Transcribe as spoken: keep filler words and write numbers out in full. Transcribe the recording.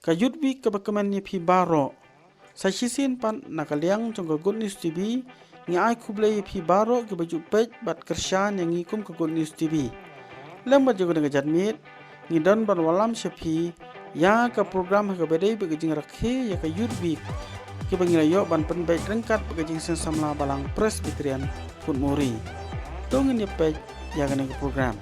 Ka Youth Week kaba kmen ïa phi baroh. Sa shisien pat na ka liang jong ka Good News T V, ngi ai khublei ïa phi baroh kiba ju peit bad kyrshan ïa ngi kum ka Good News T V. Lem bad jong kane ka janmiet, ngi don ban wallam sha phi ïa ka program ha kaba dei bad ka jingrakhe ïa ka Youth Week, kiba ngi la ïoh ban pynbeit ryngkat bad ka Jingseng Samla Balang Presbyterian Phuntmuri. To ngin ïa peit ïa kane ka program.